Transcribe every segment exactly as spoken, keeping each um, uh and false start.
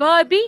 بابی،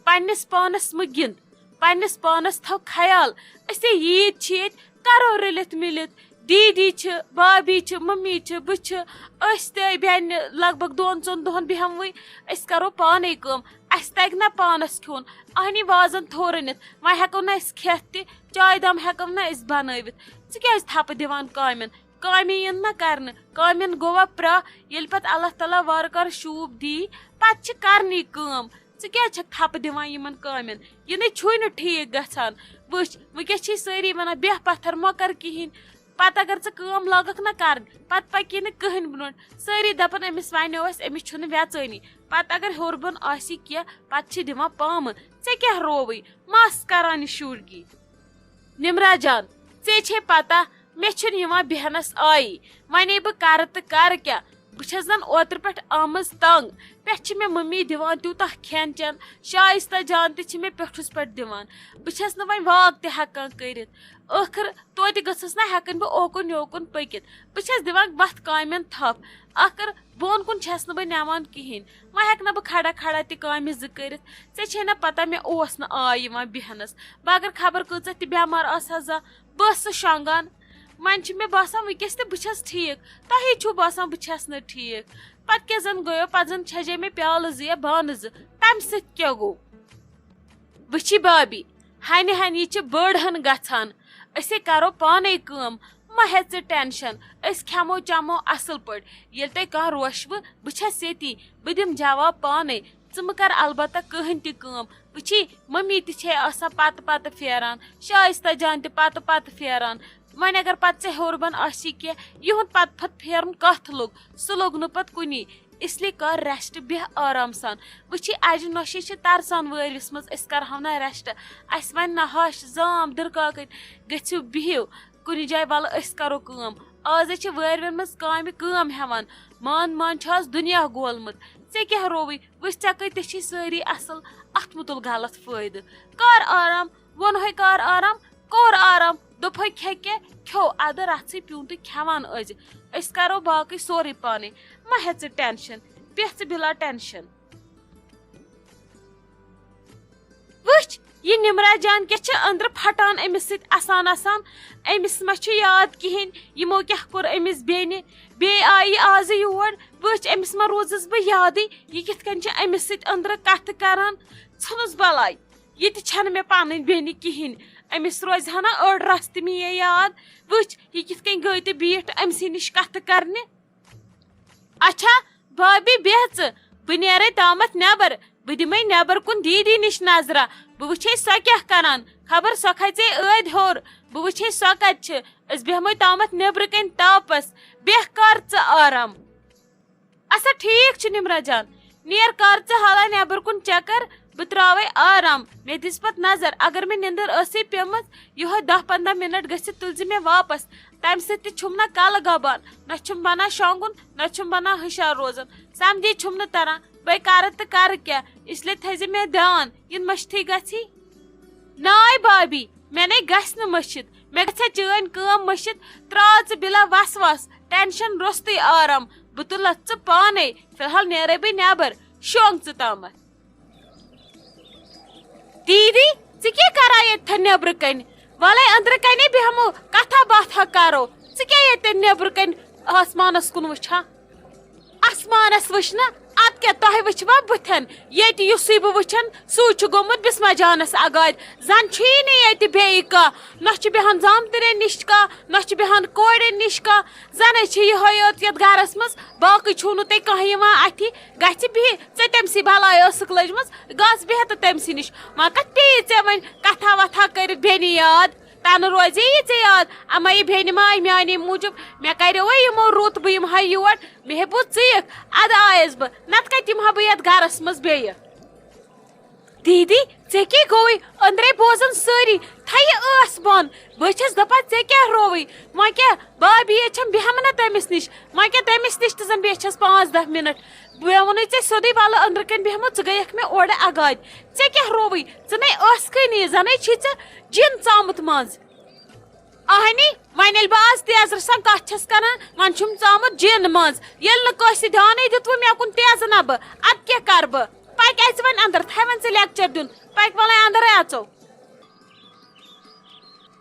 پننِس پانس مہٕ گِنٛد، پننِس پانس تھاو خیال۔ أسے ییٖتۍ چھِ ییٚتہِ، کرو رٔلِتھ مِلِتھ۔ دیٖدی چھِ، بابی چھِ، ممی چھِ، بہٕ چھِ، أسۍ تہِ بیٚنہِ لگ بگ دۄن ژۄن دۄہن بیٚہموٕے۔ أسۍ کرو پانے کٲم، اسہِ تگہِ نہ پانس کھیوٚن؟ اہنی وازن تھوٚو رٔنِتھ، وۄنۍ ہٮ۪کو نہ أسۍ کھٮ۪تھ تہِ، چایہِ دام ہٮ۪کو نہ أسۍ بنٲوِتھ۔ ژٕ کیازِ تھپہٕ دِوان کامٮ۪ن؟ کامہِ یِن نہ کرنہٕ، کامٮ۪ن گوٚوا پرٛاہ؟ ییٚلہِ پتہٕ اللہ تعالیٰ وارٕ کارٕ شوٗب دی، پتہٕ چھِ کرنی کٲم۔ ژٕ کیازِ چھکھ تھپہٕ دِوان یِمن کامٮ۪ن؟ یہِ نَے چھُے نہٕ ٹھیٖک گژھان۔ وٕچھ، وٕنکیٚس چھِ سٲری ونان، "بیٚہہ پتھر، مۄکر کِہینۍ۔" پتہٕ اگر ژٕ کٲم لاگکھ نہ کرٕنۍ، پتہٕ پکی نہٕ کٕہٕنۍ برونٛٹھ۔ سٲری دپان، "أمِس ونیو اسہِ، أمِس چھُنہٕ ویژٲنی۔" پتہٕ اگر ہیوٚر بۄن آسی کینٛہہ، پتہٕ چھِ دِوان پامہٕ۔ ژےٚ کیٛاہ رووٕے؟ مس کران یہِ شُرگی۔ نمرا جان، ژےٚ چھے پتہ، مےٚ چھُنہٕ یِوان بیٚہنس آیی۔ ونے بہٕ کرٕ تہٕ کرٕ کیٛاہ؟ بہٕ چھَس زن اوترٕ پٮ۪ٹھ آمٕژ تنگ۔ پٮ۪ٹھٕ چھِ مےٚ ممی دِوان تیوٗتاہ کھٮ۪ن چٮ۪ن، شایستہ جان تہِ چھِ مےٚ پیوٚٹھُس پٮ۪ٹھ دِوان۔ بہٕ چھَس نہٕ وۄنۍ واک تہِ ہٮ۪کان کٔرِتھ۔ ٲخٕر توتہِ گٔژھٕس نہ ہٮ۪کٕنۍ بہٕ اوکُن یوکُن پٔکِتھ۔ بہٕ چھَس دِوان وَتھ کامٮ۪ن تھپھ۔ ٲخٕر بۄن کُن چھَس نہٕ بہٕ نِوان کِہیٖنۍ۔ وۄنۍ ہٮ۪کہٕ نہ بہٕ کھڑا کھڑا تہِ کامہِ زٕ کٔرِتھ۔ ژےٚ چھے نہ پتہ مےٚ اوس نہٕ آے یِوان بیٚہنَس۔ بہٕ اگر خبر کۭژاہ تہِ بٮ۪مار آسہٕ ہا زانٛہہ، بہٕ ٲسٕس شۄنٛگان۔ وۄنۍ چھُ مےٚ باسان وٕنکیٚس تہِ بہٕ چھَس ٹھیٖک۔ تۄہے چھُو باسان بہٕ چھَس نہٕ ٹھیٖک۔ پتہٕ کیٛاہ زَن گٔیو، پتہٕ زَن چھَجے مےٚ پیالہٕ زٕ یا بانہٕ زٕ، تَمہِ سۭتۍ کیٛاہ گوٚو؟ وٕچھی بابی، ہنہِ ہنہِ یہِ چھِ بٔڑ ہن گژھان۔ أسے کرو پانے کٲم، مہ ہےٚ ژٕ ٹینشن۔ أسۍ کھٮ۪مو چٮ۪مو اصل پٲٹھۍ۔ ییٚلہِ تۄہہِ کانٛہہ روشوٕ، بہٕ چھس ییٚتی، بہٕ دِمہٕ جواب پانے۔ ژٕ مہٕ کر البتہ کٕہٕنۍ تہِ کٲم۔ وٕچھی، ممی تہِ چھے آسان پتہٕ پتہٕ پھیران، شایستہ جان تہِ پتہٕ پتہٕ پھیران۔ وۄنۍ اگر پتہٕ ژےٚ ہیوٚر بۄن آسی کینٛہہ، یِہُنٛد پتہٕ پتہٕ پھیرُن کتھ لوٚگ؟ سُہ لوٚگ نہٕ پتہٕ کُنی۔ اس لیے کر ریسٹ، بیٚہہ آرام سان۔ وٕچھی، اجہِ نۄشہِ چھِ ترسان وٲرِوِس منٛز، أسۍ کرہو نہ ریسٹ۔ اسہِ ونہِ نہ ہش زام دٕرکاکٕنۍ، گٔژھِو بِہِو کُنہِ جایہِ، ولہٕ أسۍ کرو کٲم۔ آز ہے چھِ وٲرِوٮ۪ن منٛز کامہِ کٲم ہٮ۪وان۔ مان مان چھُ آز دُنیا گولمُت۔ ژےٚ کیٛاہ رووُے؟ وٕچھ، ژےٚ کۭتیٛاہ چھی سٲری اصل، اتھ مُتُل غلط فٲیدٕ۔ کر آرام، ووٚنہَے کر آرام، کوٚر آرام، دوٚپہَے کھےٚ کیٛاہ کھیوٚو، ادٕ رژھٕے پیوٗنٛتٕے کھٮ۪وان أزۍ۔ أسۍ کرو باقٕے سورُے پانے، مہ ہےٚ ژٕ ٹینشن، بیٚہہ ژٕ بِلا ٹینشن۔ وٕچھ، یہِ نمرا جان کیٛاہ چھِ أنٛدرٕ پھٹان أمِس سۭتۍ اسان اسان؟ أمِس ما چھُ یاد کِہیٖنۍ، یِمو کیٛاہ کوٚر أمِس بیٚنہِ؟ بیٚیہِ آیہِ یہِ آزٕ یور۔ وٕچھ، أمِس ما روٗزٕس بہٕ یادٕے؟ یہِ کِتھ کٔنۍ چھِ أمِس سۭتۍ أنٛدرٕ کتھٕ کران؟ ژھٕنُس بلاے، یہِ تہِ چھَنہٕ مےٚ پنٕنۍ بیٚنہِ کِہیٖنۍ۔ أمِس روزِ ہا نہ أڑ رژھ تہِ مے یاد۔ وٕچھ، یہِ کِتھ کٔنۍ گٔے تہٕ بیٖٹھ أمۍ سٕے نِش کتھٕ کرنہِ۔ اچھا، بھابھی، بیٚہہ ژٕ، بہٕ نیرے تامتھ نٮ۪بر، بہٕ دِمے نٮ۪بر کُن دیٖدی نِش نظرہ، بہٕ وٕچھے سۄ کیٛاہ کران، خبر سۄ کھژے ٲدۍ ہیوٚر، بہٕ وٕچھے سۄ کتہِ چھِ، أسۍ بیٚہمے تامتھ نیبرٕ کنۍ تاپس، بیٚہہ کر ژٕ آرام۔ اچھا، ٹھیٖک چھُ نمرا جان، نیر کر ژٕ حالہ نٮ۪بر کُن چکر، بہٕ تراوے آرام، مےٚ دِژ پتہٕ نظر، اگر مےٚ نِندٕر ٲسٕے پیمٕژ، یِہوٚے دَہ پنٛداہ منٹ گٔژھِتھ تُلزِ مےٚ واپس۔ تَمہِ سۭتۍ تہِ چھُم نہ کلہٕ گبان، نہ چھُم بنان شۄنٛگُن، نہ چھُم بنان ہُشار روزُن۔ سمجھے چھُم نہٕ تران، بے کرٕ تہٕ کرٕ کیٛاہ؟ اس لیے تھٲیزِ مےٚ دیان، یِنہٕ مٔشتھٕے گژھی۔ ناے بابی، مےٚ نے گژھِ نہٕ مٔشِتھ، مےٚ گژھِ چٲنۍ کٲم مٔشِتھ۔ ترٛاو ژٕ بِلا وسواس، ٹینشن روٚستُے آرام۔ بہٕ تُلتھ ژٕ پانے، فی الحال نیرے بہٕ نٮ۪بر، شۄنٛگ ژٕ تامتھ۔ دیٖدی، ژٕ کیٛاہ کران ییٚتھٮ۪ن نیٚبرٕ کنہِ؟ وَلَے أنٛدرٕ کنے بیٚہمو، کتھا باتھا کرو۔ ژٕ کیٛاہ ییٚتٮ۪ن نیٚبرٕ کنہِ آسمانس کُن وٕچھان؟ آسمانس وٕچھ نہ، ادٕ کیٛاہ تۄہہِ وٕچھوا بٕتھٮ۪ن؟ ییٚتہِ یُسُے بہٕ وٕچھن، سُے چھُ گوٚمُت بسمہ جانس اگادِ۔ زن چھُیی نہٕ ییٚتہِ بیٚیہِ کانٛہہ، نہ چھُ بیٚہان زامتٕرٮ۪ن نِش کانٛہہ، نہ چھُ بیٚہان کورٮ۪ن نِش کانٛہہ۔ زنے چھِ یِہوٚے یوت یتھ گرس منٛز، باقٕے چھُو نہٕ تۄہہِ کانٛہہ یِوان اتھِ۔ گژھِ بِہِتھ، ژےٚ تٔمۍ سٕے بلاے ٲسٕکھ لٔجمٕژ، گژھ بیٚہہ تہٕ تٔمۍ سٕے نِش۔ وۄنۍ کتھ پیٚیہِ ژےٚ وۄنۍ کتھا وتھا کٔرِتھ بیٚنہِ یاد؟ تنہٕ روزِ یی ژےٚ یاد، اما یہِ بیٚنہِ ما آیہِ میٛانے موٗجوٗب؟ مےٚ کریووے یِمو رُت، بہٕ یِمہٕ ہا یور، مےٚ ہے بوٗز ژٕیِکھ، ادٕ آیس بہٕ، نتہٕ کتہِ یِمہٕ ہا بہٕ یتھ گرس منٛز بیٚیہِ؟ دیٖدی، ژےٚ کیٛاہ گوٚوُے؟ أنٛدرَے بوزَن سٲری، تھَیہِ ٲس بۄن۔ بہٕ چھَس دَپان، ژےٚ کیٛاہ رووُے؟ وۄنۍ کیٛاہ؟ بابی یٲژ چھَم بیٚہمہٕ نہ تٔمِس نِش۔ وۄنۍ کیٛاہ تٔمِس نِش تہٕ زَن بیٚیہِ چھَس پانٛژھ دَہ مِنَٹ؟ مےٚ ووٚنُے ژےٚ سیوٚدُے، وَلہٕ أنٛدرٕ کَنۍ بیٚہمو، ژٕ گٔیَکھ مےٚ اورٕ اَگادِ۔ ژےٚ کیٛاہ رووُے؟ ژٕ نے ٲسکھٕے نہٕ یہِ، زَنَے چھی ژےٚ جِن ژامُت منٛز۔ اہنی، وۄنۍ ییٚلہِ بہٕ آز تیزرٕ سان کتھ چھَس کران، وۄنۍ چھُم ژامُت جِن منٛز۔ ییٚلہِ نہٕ کٲنٛسہِ دیانٕے دیُتوٕ مےٚ کُن، تیزٕ نہ بہٕ، اَدٕ کیٛاہ کرٕ بہٕ؟ پکہِ اژِ وۄنۍ اندر، تھاوِ وۄنۍ ژٕ لیکچر دیُن۔ پکہِ وۄنۍ اندرے اژو۔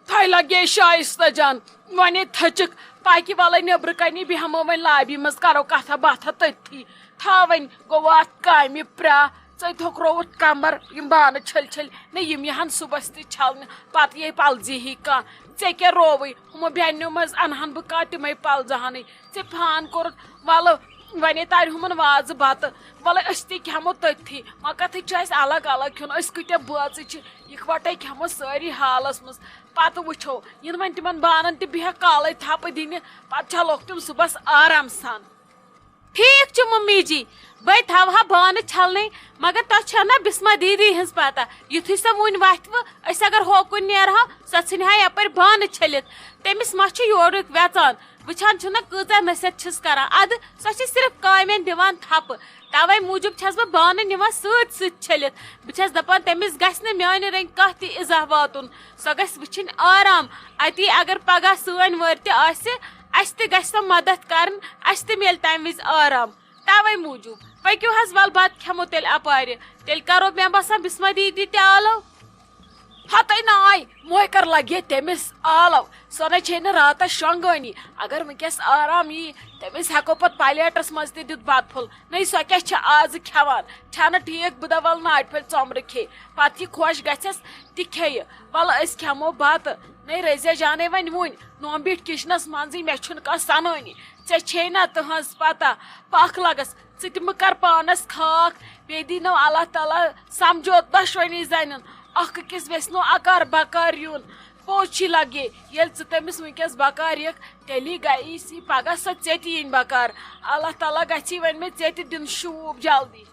تۄہہِ لگے شایستہ جان، وۄنۍ تھٔچکھ۔ پکہِ ولے نیبرٕ کنی، بیہمو وۄنۍ لابی منٛز، کرو کتھا باتھا تٔتھی۔ تھاو وۄنۍ، گوٚو اتھ کامہِ پرٛاہ۔ ژےٚ تھوٚکرووُتھ کمبر، یِم بانہٕ چھٔلۍ چھٔلۍ نہ، یِم یِہن صُبحس تہِ چھلنہٕ، پتہٕ یے پلزی ہی کانٛہہ۔ ژےٚ کیٛاہ رووٕے؟ ہُمو بیٚنیو منٛز انہن بہٕ کانٛہہ تِمے پلزٕ ہنٕے۔ ژےٚ فان کوٚرُتھ، ولہٕ وۄنۍ تارِ ہُمن وازٕ بتہٕ۔ ولہٕ أسۍ تہِ کھٮ۪مو تٔتھی۔ وۄنۍ کتھٕے چھُ اسہِ الگ الگ کھیوٚن، أسۍ کۭتیاہ بٲژٕ چھِ، یکوٹے کھٮ۪مو سٲری حالس منٛز۔ پتہٕ وٕچھو، یِن وۄنۍ تِمن بانن تہِ بیٚہہ کالے تھپہٕ دِنہِ، پتہٕ چھلوکھ تِم صُبحس آرام سان۔ ٹھیک چھُ ممی جی، بے تھاوہا بانہٕ چھلنٕے، مگر تۄہہِ چھےٚ نا بسمہ دیدی ہٕنٛز پتہ، یُتھُے سۄ وُنہِ وتھِ وٕ، أسۍ اگر ہوکُن نیرہو، سۄ ژھٕنہِ ہا یپٲرۍ بانہٕ چھٔلِتھ۔ تٔمِس ما چھُ یورُک ویژان؟ وٕچھان چھُو نا کۭژاہ نصیحت چھِس کران، ادٕ سۄ چھِ صرف کامٮ۪ن دِوان تھپہٕ۔ توے موٗجوٗب چھَس بہٕ بانہٕ نِوان سۭتۍ سۭتۍ چھٔلِتھ۔ بہٕ چھَس دپان تٔمِس گژھِ نہٕ میانہِ رٔنگۍ کانٛہہ تہِ ایزاہ واتُن، سۄ گژھِ وٕچھِنۍ آرام۔ اتی اگر پگاہ سٲنۍ وٲرۍ تہِ آسہِ، اسہِ تہِ گژھِ سۄ مدد کرٕنۍ، اسہِ تہِ میلہِ تمہِ وِزِ آرام۔ توے موٗجوٗب پٔکِو حظ، ول بتہٕ کھٮ۪مو تیٚلہِ اپارِ، تیٚلہِ کرو مےٚ باسان بسمہ دیدی تہِ آلو۔ ہتے ناے، موہکر لگہِ تٔمِس آلو، سۄ نے چھے نہٕ راتس شۄنگٲنی۔ اگر وٕنکیٚس آرام یی، تٔمِس ہٮ۪کو پتہٕ پلیٹس منٛز تہِ دِتھ بتہٕ پھوٚل۔ نٔے سۄ کیٛاہ چھِ آز کھٮ۪وان؟ چھےٚ نہٕ ٹھیٖک، بہٕ دپہٕ ول ناٹہِ پھٔلۍ ژۄمرٕ کھے، پتہٕ یہِ خۄش گژھٮ۪س تہِ کھیٚیہِ۔ ولہٕ أسۍ کھٮ۪مو بتہٕ۔ نٔے رٔزیا جانے وۄنۍ وُنۍ، نوم بیٖٹھ کِچنس منٛزٕے، مےٚ چھُنہٕ کانٛہہ سنٲنی۔ ژےٚ چھے نہ تٕہنٛز پتہ، پکھ لگس۔ ژٕ تہِ مہٕ کر پانس خاک، بیٚیہِ دِنو اللہ تعالیٰ سمجھوتہٕ دۄشوٕنی زنٮ۪ن، اکھ أکِس ویژھنو اکار بکار یُن۔ پوٚز چھی لگے، ییٚلہِ ژٕ تٔمِس وٕنکیٚس بکار یِکھ، تیٚلی گژھی پگاہ سۄ ژےٚ تہِ یِنۍ بکار۔ اللہ تعالیٰ گژھی وۄنۍ مےٚ ژےٚ تہِ دیُن شوٗب جلدی۔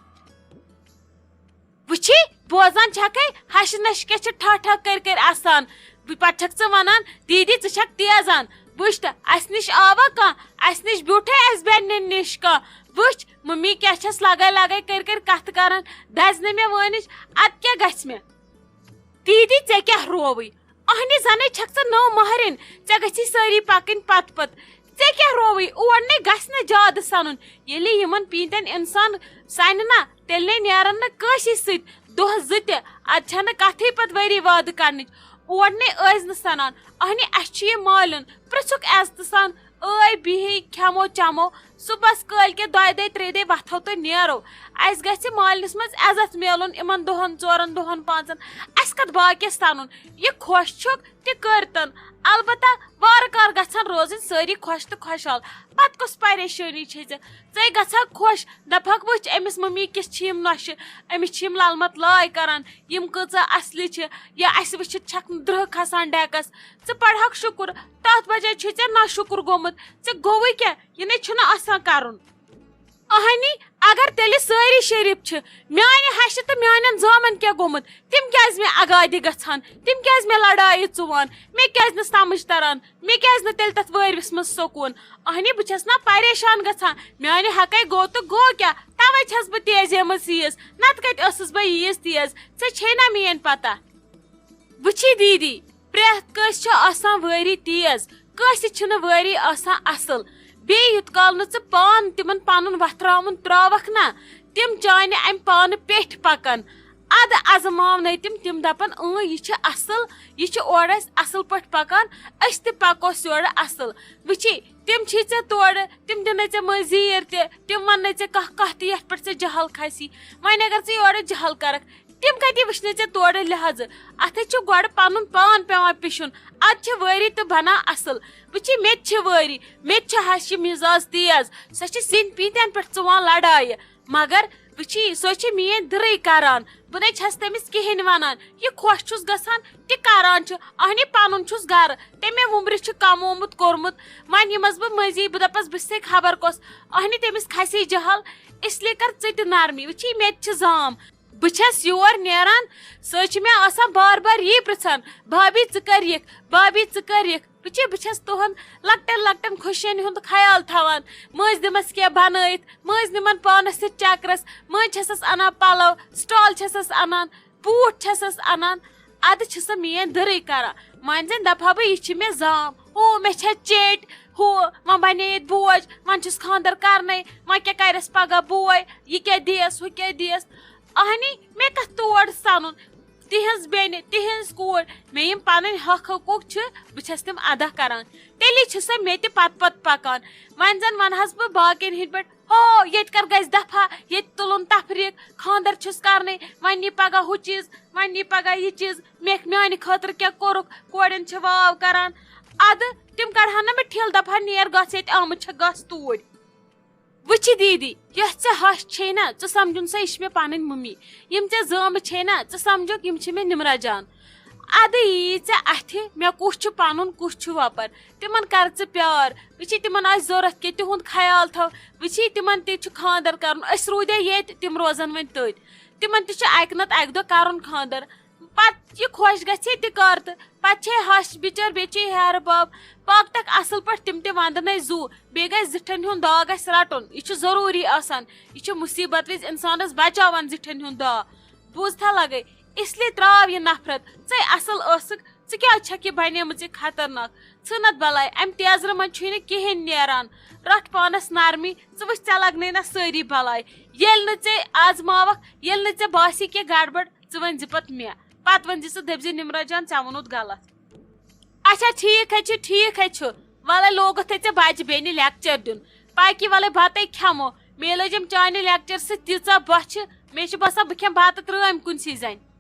وٕچھی، بوزان چھکھے، ہشہِ نشہِ کیٛاہ چھِ ٹھا ٹھا کٔرۍ کٔرۍ اسان۔ بہٕ پتہٕ چھکھ ژٕ ونان، دیٖدی، ژٕ چھکھ تیزان۔ وٕچھ تہٕ، اسہِ نِش آوا کانٛہہ، اسہِ نِش بیوٗٹھے اسہِ بیٚنٮ۪ن نِش کانٛہہ؟ وٕچھ، ممی کیٛاہ چھس لگے لگے کٔرۍ کٔرۍ کتھٕ کران، دزِ نہٕ مےٚ وٲنِج، ادٕ کیٛاہ گژھِ مےٚ؟ دیٖدی، ژےٚ کیٛاہ رووٕے؟ اہنہِ زنے چھکھ ژٕ نٔو مہرِن، ژےٚ گژھی سٲری پکٕنۍ پتہٕ پتہٕ۔ ژےٚ کیٛاہ رووٕے؟ اور نے گژھِ نہٕ زیادٕ سنُن۔ ییٚلہِ یِمن پیٖنتٮ۪ن انسان سنہِ نا، تیٚلہِ نے نیرن نہٕ کٲنٛسی سۭتۍ دۄہ زٕ تہِ۔ ادٕ چھنہٕ کتھٕے پتہٕ ؤری وادٕ کرنٕچ۔ اور نے ٲسۍ نہٕ سنان۔ اہنہِ، اسہِ چھُ یہِ مالیُن، پرژھُکھ عزتہٕ سان۔ ٲے بِہِی، کھٮ۪مو چٮ۪مو، صُبحس کٲلۍ کٮ۪تھ دۄیہِ دۄہہِ ترٛیٚیہِ دۄہہِ وۄتھو تہٕ نیرو۔ اسہِ گژھِ مٲلِس منٛز عزت میلُن یِمن دۄہن ژورن دۄہن پانٛژن۔ اسہِ کتھ باقیس سنُن؟ یہِ خۄش چھُکھ تہِ کٔرتن۔ البتہ وارٕ کارٕ گژھن روزٕنۍ سٲری خۄش تہٕ خۄشحال۔ پتہٕ کۄس پریشٲنی چھے ژےٚ؟ ژے گژھکھ خۄش، دپہکھ، وٕچھ أمِس ممی کِژھ چھِ یِم نۄشہِ، أمِس چھِ یِم للمت لاے کران، یِم کۭژاہ اصلی چھِ، یا اسہِ وٕچھِتھ چھکھ نہٕ درٕہ کھسان ڈیکس۔ ژٕ پرہکھ شُکُر، تتھ وجہ چھُے ژےٚ ناشُکُر گوٚمُت۔ ژےٚ گوٚوُے کیٛاہ؟ یہِ نے چھُنہٕ آسان کرُن۔ اہنی، اگر تیٚلہِ سٲری شریٖف چھِ، میانہِ ہشہِ تہٕ میانٮ۪ن زامن کیٛاہ گوٚمُت؟ تِم کیٛازِ مےٚ اگادِ گژھان؟ تِم کیٛازِ مےٚ لڑایہِ ژُوان؟ مےٚ کیٛازِ نہٕ سمجھ تران؟ مےٚ کیٛازِ نہٕ تیٚلہِ تتھ وٲرۍوِس منٛز سکوٗن؟ اہنی، بہٕ چھس نا پریشان گژھان، میانہِ حقے گوٚو تہٕ گوٚو کیٛاہ؟ توے چھس بہٕ تیزے منٛز ییٖژ، نتہٕ کتہِ ٲسٕس بہٕ ییٖژ تیز؟ ژےٚ چھے نا میٲنۍ پتہ؟ وٕچھی دیٖدی، پرٛٮ۪تھ کٲنٛسہِ چھِ آسان وٲری تیز، کٲنٛسہِ چھِنہٕ وٲری آسان اَصٕل۔ بیٚیہِ یُت کال نہٕ ژٕ پانہٕ تِمن پَنُن وۄتھراوُن ترٛاوَکھ نہ، تِم چانہِ اَمہِ پانہٕ پیٚٹھۍ پَکَن۔ اَدٕ اَزماونَے تِم، تِم دَپَن، اۭں، یہِ چھِ اَصٕل، یہِ چھِ اورٕ اَسہِ اَصٕل پٲٹھۍ پَکان، أسۍ تہِ پَکوس یورٕ اَصٕل۔ وٕچھی، تِم چھی ژےٚ تورٕ، تِم دِنَے ژےٚ مٔنٛزۍ زیٖر تہِ، تِم وَننَے ژےٚ کانٛہہ کَتھ تہِ یَتھ پٮ۪ٹھ ژےٚ جہل کھسی۔ وۄنۍ اگر ژٕ یورٕ جہل کَرَکھ، تِم کَتہِ وٕچھنَے ژےٚ تورٕ لحاظہٕ؟ اَتھَے چھُ گۄڈٕ پَنُن پان پٮ۪وان پِشُن، اَدٕ چھِ وٲری تہٕ بَنان اَصٕل۔ وٕچھی، مےٚ تہِ چھِ وٲری، مےٚ تہِ چھِ ہَشہِ مِزاز تیز، سۄ چھِ سِنۍ پیٖنتٮ۪ن پٮ۪ٹھ ژُوان لڑایہِ۔ مگر وٕچھی، سۄ چھِ میٛٲنۍ دٕرٕے کَران، بہٕ نَے چھَس تٔمِس کِہیٖنۍ وَنان۔ یہِ خۄش چھُس گژھان تہِ کَران چھُ، اَہنہِ پَنُن چھُس گَرٕ، تٔمۍ مےٚ وُمبرِ چھُ کمومُت کوٚرمُت۔ وۄنۍ یِمَس بہٕ مٔنٛزی، بہٕ دَپَس، بہٕ چھَسے خبر کۄس، اَہنہِ تٔمِس کھَسے جہل، اس لیے کر ژٕ تہِ نرمی۔ وٕچھی، مےٚ تہِ چھِ زام۔ بہٕ چھَس یور نیران، سۄ چھِ مےٚ آسان بار بار یی پرٛژھان، "بھابھی، ژٕ کر یِکھ؟ بھابھی، ژٕ کر یِکھ؟" بہٕ چھِ، بہٕ چھَس تُہُنٛد لۄکٹٮ۪ن لۄکٹٮ۪ن خوشیَن ہُنٛد خیال تھاوان۔ مٔنٛزۍ دِمَس کینٛہہ بَنٲیِتھ، مٔنٛزۍ نِمَن پانَس سۭتۍ چَکرَس، مٔنٛزۍ چھَسَس اَنان پَلَو، سٹال چھَسَس اَنان، بوٗٹھ چھَسَس اَنان۔ اَدٕ چھِ سۄ میٛٲنۍ دٕرٕے کَران۔ مٲنۍ زَن دَپہٕ ہا بہٕ، یہِ چھِ مےٚ زام، ہُہ مےٚ چھےٚ چیٚٹۍ، ہُہ وۄنۍ بَنے ییٚتہِ بوج، وۄنۍ چھُس خانٛدَر کَرنَے، وۄنۍ کیٛاہ کَرٮ۪س پَگاہ بوے، یہِ کیٛاہ دِیَس، ہُہ کیٛاہ دِیَس۔ اہنی، مےٚ کتھ تور سنُن؟ تِہنٛز بیٚنہِ، تِہنٛز کوٗر، مےٚ یِم پنٕنۍ حق حقوٗق چھِ، بہٕ چھس تِم ادا کران۔ تیٚلی چھِ سۄ مےٚ تہِ پتہٕ پتہٕ پکان۔ وۄنۍ زن ونہس بہٕ باقین ہٕنٛدۍ پٲٹھۍ، ہو، ییٚتہِ کر گژھِ دفعہ، ییٚتہِ تُلُن تفریٖق، خانٛدر چھُس کرنٕے، وۄنۍ یی پگاہ ہُہ چیٖز، وۄنۍ یی پگاہ یہِ چیٖز، مےٚ، میانہِ خٲطرٕ کیٛاہ کوٚرُکھ، کورٮ۪ن چھِ واو کران۔ ادٕ تِم کڑہن نہٕ مےٚ ٹھیلہٕ، دپہن، نیر گژھ ییٚتہِ آمٕژ چھکھ، گژھ توٗرۍ۔ وٕچھِ دیٖدی، یۄس ژےٚ ہش چھے نا، ژٕ سمجُن سا، یہِ چھِ مےٚ پنٕنۍ مٔمی۔ یِم ژےٚ زٲمہٕ چھے نا، ژٕ سمجُکھ، یِم چھِ مےٚ نِمرا جان۔ ادٕ یی ژےٚ اتھِ، مےٚ کُس چھُ پنُن، کُس چھُ وۄپر۔ تِمن کر ژٕ پیار۔ وٕچھی، تِمن آسہِ ضوٚرتھ کہِ تِہُنٛد خیال تھاو۔ وٕچھی، تِمن تہِ چھُ خانٛدر کرُن۔ أسۍ روٗدے ییٚتہِ، تِم روزن وۄنۍ تٔتۍ۔ تِمن تہِ چھُ اکہِ نتہٕ اکہِ دۄہ کرُن خانٛدر۔ پتہٕ یہِ خۄش گژھِ تہِ کر تہٕ پتہٕ چھے ہش بِچٲر، بیٚیہِ چھے ہیرٕ بب۔ پاکٹکھ اصل پٲٹھۍ تِم تہِ ونٛدنَے زُو۔ بیٚیہِ گژھِ زِٹھٮ۪ن ہُنٛد داغ گژھِ رٹُن۔ یہِ چھُ ضروٗری آسان۔ یہِ چھُ مُصیبت وِزِ انسانس بچاوان زِٹھٮ۪ن ہُنٛد داغ۔ بوٗزتھا لگے؟ اس لیے تراو یہِ نفرت۔ ژے اصل ٲسٕکھ، ژٕ کیٛازِ چھکھ یہِ بنیمٕژ یہِ خطرناک؟ ژھٕنتھ بلاے، امہِ تیزرٕ منٛز چھُے نہٕ کِہینۍ نیران۔ رٹھ پانس نرمی، ژٕ وٕچھ، ژےٚ لگنے نہ سٲری بلاے۔ ییٚلہِ نہٕ ژےٚ آزماوکھ، ییٚلہِ نہٕ ژےٚ باسی کینٛہہ گڑبڑ، ژٕ ؤنۍ زِ پتہٕ مےٚ۔ پتہٕ ؤنۍ زِ ژٕ، دٔپۍ زِ، نِمرا جان، ژےٚ ووٚنُتھ غلط۔ اچھا، ٹھیٖک ہے چھُ، ٹھیٖک ہے چھُ۔ ولے لوگُتھ ہے ژےٚ بچہِ بیٚنہِ لیکچر دیُن۔ پاکی ولے بتے کھٮ۪مو۔ مےٚ لٔجم چانہِ لیکچر سۭتۍ تیٖژاہ بۄچھِ، مےٚ چھُ باسان بہٕ کھٮ۪مہٕ بتہٕ ترٲمۍ کُنسٕے زنہِ۔